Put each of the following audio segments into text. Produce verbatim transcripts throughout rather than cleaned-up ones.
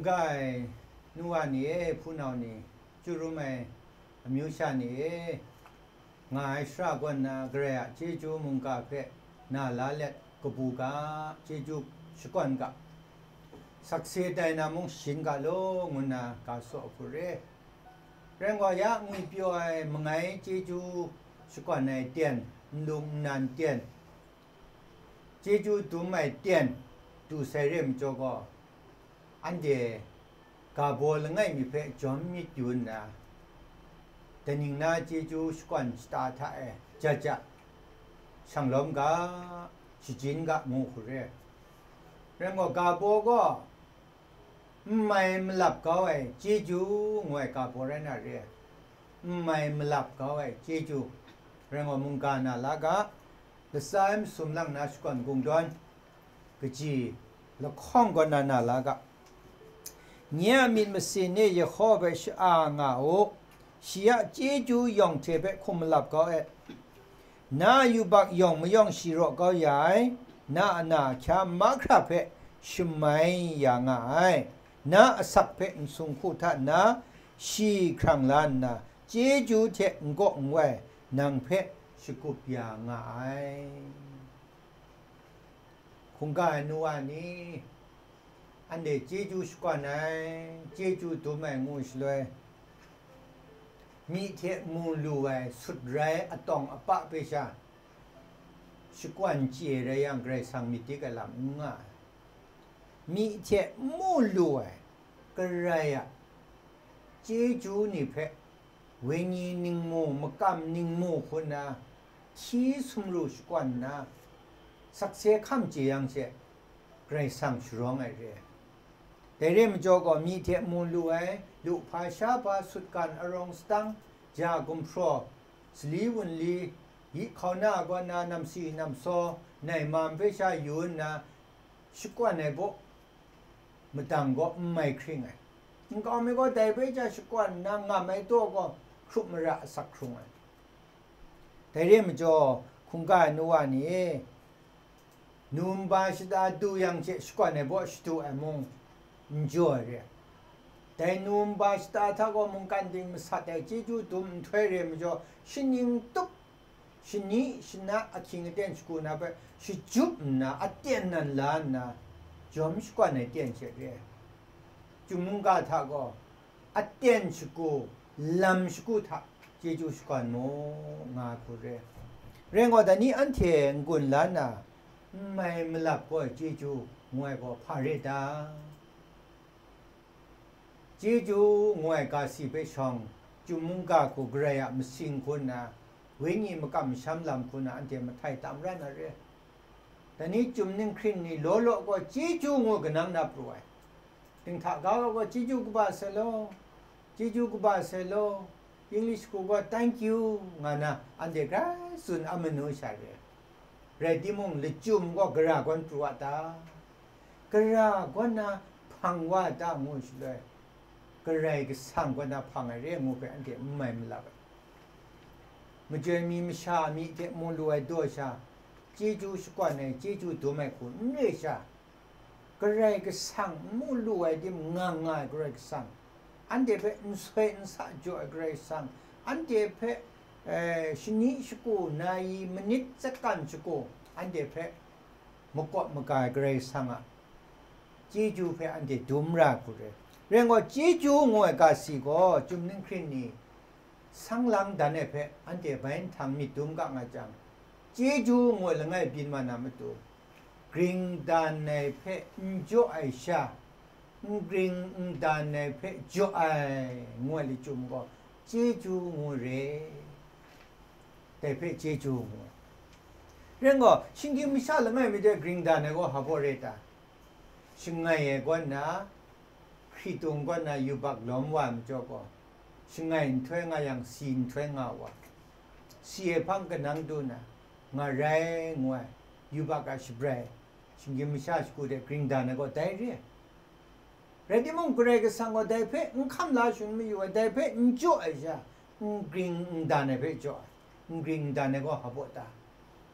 Ga ai nu wa ni e, hpunau ni, chyu rum ai amyu sha ni e, nga ai shara kaw nna Karai a chyeju mungga hpe na la let kabu ga, chyeju shakawn ga, sakse tai na mung shayin ga law, ngu nna ga tsaw hku re. Rai ngai, ya ngwi pyaw ai mangai chyeju shakawn ai ten, nlung nnan ten, chyeju dum ai ten du sai re majaw gaw, anhte ga baw langai mi hpe jawm myit yu nna, daning na chyeju shakawn shata hta e ja ja, shanglawm ga, shajin ga, ngu hku re. Rai ngai, ga baw gaw, n mai malap kau ai chyeju ngu ai ga baw rai na re. N mai malap kau ai chyeju, rai ngai, mungga na la ga, latsa ai masum lang na shakawn kungdawn, kaji lahkawng kaw na na la ga. Nye a myit masin e Yehova hpe sha-a nga u, shi a chyeju yawng hte hpe hkum malap kau ai. Na yubak yawng mayawng shi raw kau ya ai, na a na ahkya mahkra hpe shamai ya nga ai, na asak hpe nsung hku hta nna shi hkrang la nna, chyeju hte n gaw n wai nang hpe shagup ya nga ai. Hkungga ai nu wa ni, anhte chyeju shakawn ai, chyeju dum ai ngu shaloi, myi hte mu lu ai sut rai atawng apa hpe sha shakawn chye rai yang, Karai Kasang myit dik ai lam n nga ai. Myi hte mu lu ai Karai a chyeju ni hpe wenyi ningmu, makam ningmu hku nna hti sumru shakawn nna, sakse hkam chye yang she, Karai Kasang sharawng ai re ai. Dai re majaw gaw, myi hte mu lu ai, lu hpa sha hpa, sutgan arawng sadang, ja gumhpraw, sali wunli, yi hkauna kaw na, namsi namsaw, naimam hpe sha yu nna, shakawn ai baw madang gaw n mai hkring ai. Nkau mi gaw dai hpe ja shakawn nna ngam ai taw gaw, hkrup mara asak hkrung ai. Dai re majaw, hkungga ai nu wa ni, nu nba shata du yang hte shakawn ai baw shadu ai mung n jaw ai re ai. Dai nu nba shata hta gaw mungkan ting masat ai chyeju dum nhtoi re majaw, shaning tup, shani shana, ahkying aten shagu na hpe shajut nna, aten nan la nna, jawm shakawn ai ten she re ai. Chyum mungga hta gaw, aten shagu, lam shagu hta chyeju shakawn mu, nga hku re. Rai ngai, dai ni anhte n-gun la nna, n mai malap kau ai chyeju ngu ai gaw hpa re ta? Chyeju ngu ai ga si hpe shawng, chyum mungga hku Karai a masing hku nna, wenyi makam masham lam hku nna anhte mahtai tam ra na re. Dai ni chyum ninghkring ni law law gaw chyeju ngu kanang na pru ai. Dinghta ga gaw chyeju kaba sai law, chyeju kaba sai law, English hku gaw thank you nga na, anhte grai tsun a manu sha re. Rai timung, lachyum gaw gara gawn pru a ta? Gara gawn na hpang wa a ta ngu shaloi, Karai Kasang gawn na hpang ai re ngu hpe anhte n mai malap ai. Majoi mi masha a myi hte mu lu ai daw sha, chyeju shakawn ai, chyeju dum ai hku n re sha, Karai Kasang n mu lu ai tim nga nga ai Karai Kasang, anhte hpe n soi n sa jaw ai Karai Kasang, anhte hpe, eh, shani shagu, nayi manit, tsatkan shagu, anhte hpe makawp maga ai Karai Kasang a chyeju hpe anhte dum ra hku re. Rai ngai, chyeju ngu ai ga si gaw, chyum ninghkring ni sang lang dan ai hpe anhte bai nhtang myit dum ga nga jang, chyeju ngu ai langai byin wa na matu, gring dan ai hpe n jaw ai sha, n gring n dan ai hpe jaw ai ngu ai lachyum gaw chyeju ngu re. Dai hpe chyeju ngu ai. Rai ngai, shinggyim masha langai mi de gring dan ai gaw hpa baw re ta? Shangai ai kaw nna, hkritung kaw nna yubak lawm wa ai majaw gaw, shangai nhtoi nga yang, si nhtoi nga wa, si ai hpang kanang du na, nga rai ngu ai, yubak a shabrai, shinggyim masha shagu de gring dan ai gaw dai re ai. Rai timung, Karai Kasang gaw dai hpe n hkam la shangun mayu ai, dai hpe n jaw ai sha, n gring n dan ai hpe jaw ai. N gring n dan ai gaw hpa baw ta?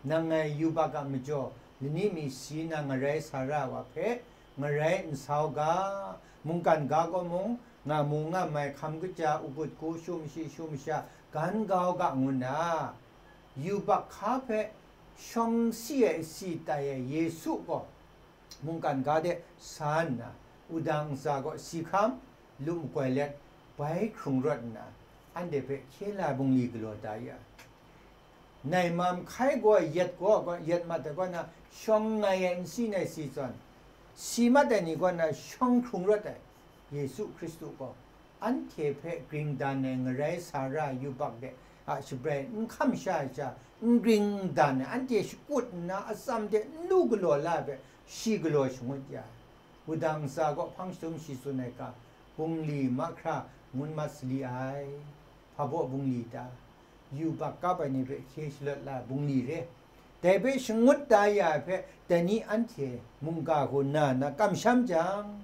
Nang ngai yubak a majaw lani mi si na ngarai sa ra ai wa hpe ngarai n sa u ga, Mungkan ga gaw mung, nga mu nga mai hkam kaja, u gut gu, shu mashi shu masha, gan gau ga ngu nna, yubak hka hpe shawng si ai si tai ai Yesu gaw, mungkan ga de sa nna, wudang ntsa gaw si hkam, lu makoi let, bai hkrung rawt nna, anhte hpe hkye la bungli galaw da ya. Nai mam hkai gaw yet gaw, yet mat ai kaw na, shawng ngai ai nsi nai si zawn, si mat ai ni kaw na shawng hkrung rawt ai, Yesu Hkristu gaw, anhte hpe gring dan ai ngarai sa ra ai yubak de a shabrai n hkam sha ai sha, n gring n dan ai, anhte shakut nna atsam de n lu galaw la ai hpe, shi galaw shangut ya ai. Wudang ntsa gaw hpang shatum shi tsun ai ga, bungli mahkra ngun mat sali ai. Hpa baw bungli ta? Yubak kap ai ni hpe hkye shalawt la ai bungli re. Dai hpe shangut da ya ai hpe, dai ni anhte mungga hku na na kamsham jang,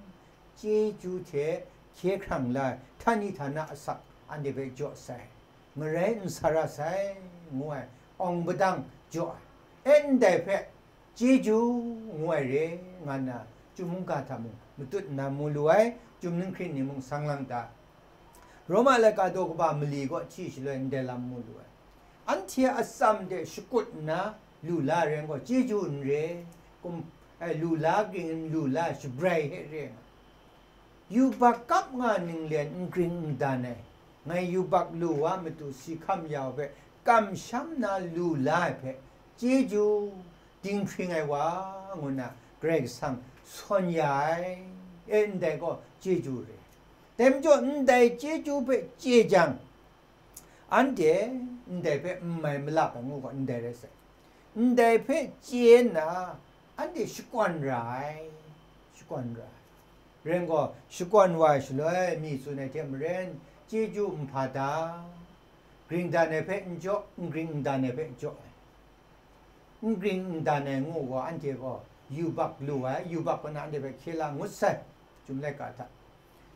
chyeju hte hkye hkrang la ai htani htana asak anhte hpe jaw sai, ngarai n sa ra sai, ngu ai awng padang jaw ai. E ndai hpe, chyeju ngu ai re, nga nna, chyum mungga hta mung matut nna mu lu ai, chyum ninghkring ni mung sang lang ta. Roma laika daw kaba mali kaw hti shaloi ndai lam mu lu ai. Anhte a atsam de shakut nna lu la ai rai gaw, chyeju n re, kum, ai, lu la ging n lu la ai shabrai hte re nga. Yubak kap nga ninglen n gring n dan ai, ngai yubak lu wa matu si hkam ya u hpe kamsham na lu la ai hpe, chyeju dinghpring ai wa, ngu nna Karai Kasang sawn ya ai, e, ndai gaw chyeju re. Dai majaw, ndai chyeju hpe chye jang, anhte ndai hpe n mai malap ai ngu gaw ndai rai sai. Ndai hpe chye nna, anhte shakawn ra ai, shakawn ra ai. Rai gaw, shakawn wa ai shaloi, mi tsun ai hte maren, chyeju n hpa da, gring dan ai hpe n jaw, n gring n dan ai hpe jaw ai. N gring n dan ai ngu gaw, anhte gaw yubak lu ai, yubak kaw na anhte hpe hkye la ngut sai, Chyum laika hta.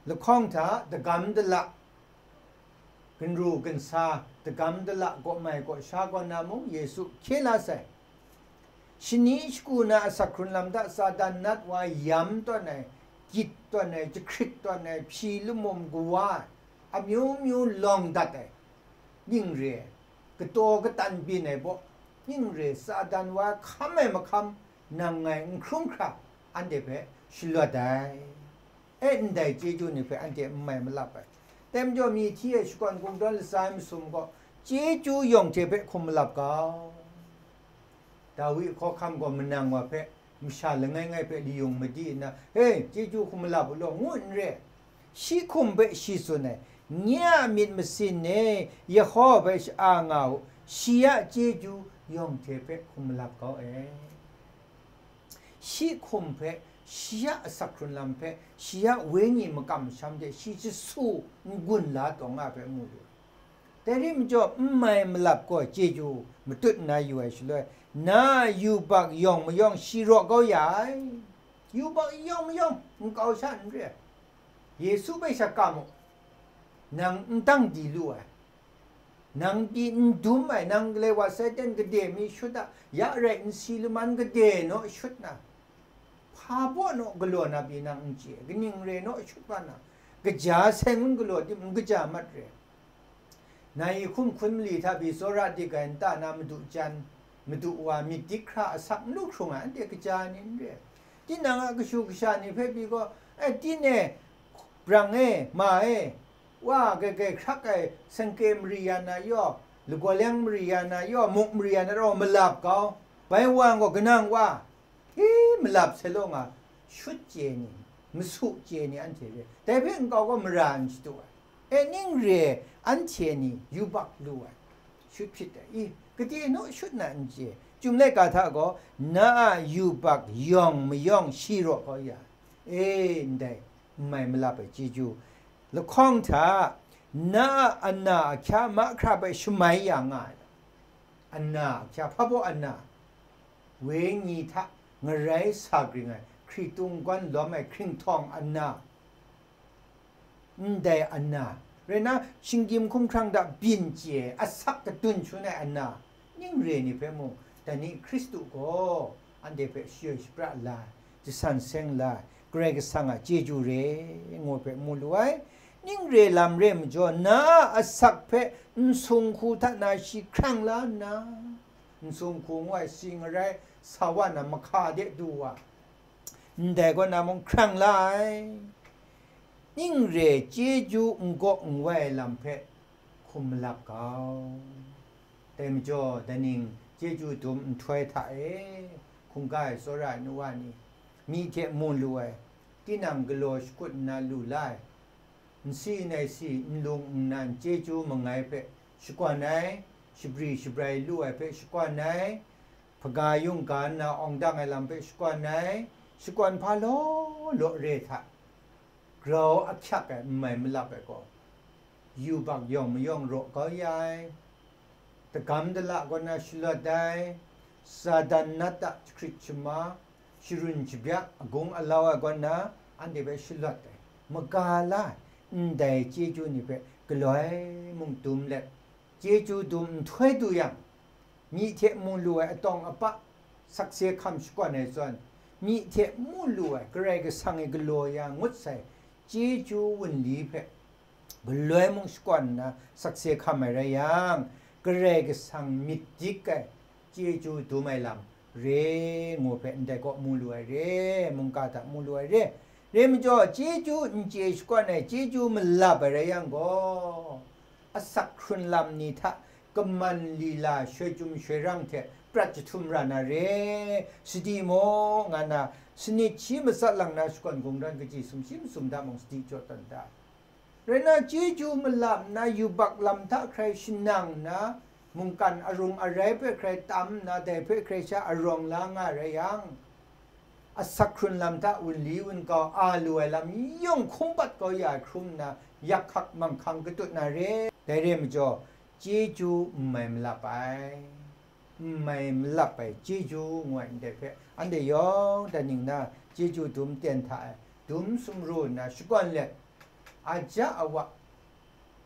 Lahkawng hta dagam dala, ginru ginsa, dagam dala, gaw mai gaw sha kaw na mung Yesu hkye la sai. Shani shagu na asak hkrun lam hta Satan nat wa yam tawn ai, gyit tawn ai, jahkrit tawn ai, hpyi lamum kawa ai, amyu myu lawng dat ai, ning re ai, kataw katan byin ai baw, ning re ai, Satan wa hkam ai mahkam, nang ngai n hkrum hkra, anhte hpe shalawt ai. E, ndai chyeju ni hpe anhte n mai malap ai. Dai majaw, mi hti e shakawn kungdawn latsa ai masum gaw, chyeju yawng hte hpe hkum malap ga u. Dawi hkawhkam gaw manang wa hpe, masha langai ngai hpe layung madi nna, "Hei, chyeju hkum malap u law," ngu n re. Shi hkum hpe shi tsun ai, "Nye a myit masin e, Yehowa hpe sha-a nga u, shi a chyeju yawng hte hpe hkum malap kau ai." Shi hkum hpe, shi a asak hkrun lam hpe, shi a wenyi makam masham hte shi shasu n-gun la taw nga ai hpe mu lu ai. Dai ri majaw, n mai malap gaw chyeju matut nna yu ai shaloi, na a yubak yawng mayawng shi raw kau ya ai. Yubak yawng mayawng nkau sha n re ai. Yesu bai sha kam u, nang n dang di lu ai, nang pyi n dum ai, nang gale wa Satan gade mi shut a, ya rai nsi laman gade naw shut na, hpa baw naw galaw na pyi nang n chye, kaning re naw shut wa na, kaja sai ngun galaw tim n kaja mat re. Nai hkum hkun mali hta pyi tsawra dik ai nta na madu jan, madu wa myit dik hkra asak n lu hkrung ai, anhte kaja ni n re. Tinang a kashu kasha ni hpe pyi gaw, "E, tinang, brang e, ma e, wa, gaigai hkrak ai sengke mari ya na yaw, lagaw leng mari ya na yaw, muk mari ya na yaw, malap kau, bai wa gaw kanang wa, hpe malap sai law nga, shut chye ni, masu chye ni anhte re, dai hpe nkau gaw mara n shadu ai. E, ning re ai, anhte ni yubak lu ai, shut hpyit ai, i, gade naw shut na n chye, Chyum laika hta gaw, na a yubak yawng mayawng shi raw kau ya, e, ndai n mai malap ai chyeju, lahkawng hta, na a ana ahkya mahkra hpe shamai ya nga ai, ana ahkya, hpa baw ana, wenyi hta ngarai sa gring ai, hkritung gawn lawm ai hkringhtawng ana, ndai ana, rai na, shinggyim hkumhkrang hta byin chye ai, asak kadun shangun ai ana, ning re ni hpe mung, dai ni Hkristu gaw anhte hpe shayoi shapra la ai, jasan seng la ai, Karai Kasang a chyeju re, ngu hpe mu lu ai. Ning re lam re majaw, na a asak hpe nsung hku hta na shi hkrang la nna, nsung hku ngu ai sing arai sa wa na mahka de du wa, ndai kaw na mung hkrang la ai. Ning re chyeju n gaw n wai ai lam hpe hkum malap gau. Dai majaw, daning chyeju dum nhtoi hta e, hkungga ai tsawra ai nu wa ni, myi hte mu lu ai, tinang galaw shakut nna lu la ai, nsi nai si, nlung nnan chyeju mangai hpe shakwan ai, shabri shabrai lu ai hpe shakwan ai, hpaga yungga nna awng dang ai lam hpe shakwan ai, shakwan hpa law law re hta, grau ahkyak ai n mai malap ai gaw, yubak yawng mayawng raw kau ya ai, dagam dala kaw na shalawt ai, Satan nat a jahkrit shama, sharun shabyak agung alau ai kaw na anhte hpe shalawt ai, maga la ai, ndai chyeju ni hpe galoi mung dum let, chyeju dum nhtoi du yang, myi hte mu lu ai atawng apa sakse hkam shakwan ai zawn, myi hte mu lu ai Karai Kasang e galaw ya ngut sai chyeju wunli hpe galoi mung shakwan nna sakse hkam ai rai yang, Karai Kasang myit dik ai chyeju dum ai lam re, ngu hpe ndai kaw mu lu ai re, mungga hta mu lu ai re. Re majaw, chyeju n chye shakwan ai, chyeju malap ai rai yang gaw, asak hkrun lam ni hta kaman lila shoi chyum shoi rang hte prat jahtum ra na re, sadi maw, nga na, sanit shi matsat lang na shakawn gungran kaji sumshi masum hta mung sadi jaw tawn da. Rai nna, chyeju malap nna yubak lam hta hkrai shanang nna, mungkan arung arai hpe hkrai tam nna, dai hpe hkrai sha arawng la nga rai yang, asak hkrun lam hta wunli wunkau a lu ai lam yawng hkum bat kau ya ai hkrum nna, yak hkak manghkang katut na re. Dai re majaw, chyeju n mai malap ai, n mai malap ai chyeju ngu ai ndai hpe, anhte yawng da ning na chyeju dum ten hta e, dum sumru nna shakwan let, aja awa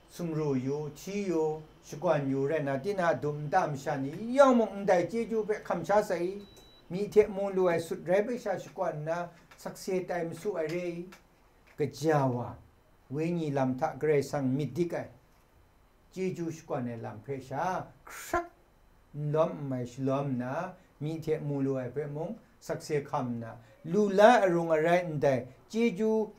sumru yu, hti yu, shakwan yu rai nna, tinang a dum nta masha ni yawng mung ndai chyeju hpe hkam sha sai i? Myi hte mu lu ai sut rai bai sha shakwan nna, sakse tai masu ai re i? Kaja wa, wenyi lam hta Karai Kasang myit dik ai, chyeju shakwan ai lam hpe sha hkrak n lawm n mai shalawm nna, myi hte mu lu ai hpe mung sakse hkam nna, lu la ai arung arai ndai chyeju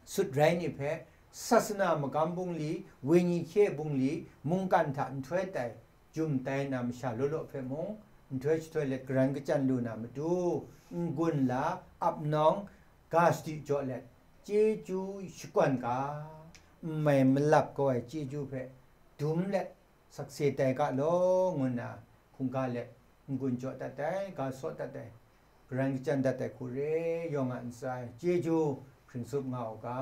sut rai ni hpe, sasana magam bungli, wenyi hkye bungli, mungkan hta nhtoi tai, jum tai na masha law law hpe mung, nhtoi jahtoi let garan kachyan lu na matu, n-gun la, ap nawng, ga sadi jaw let, chyeju shakwan ga, n mai malap kau ai chyeju hpe dum let, sakse tai ga law, ngu nna hkungga let n-gun jaw dat ai, ga saw dat ai, garan kachyan dat ai hku re yawng a ntsa e chyeju hpring tsup nga u ga.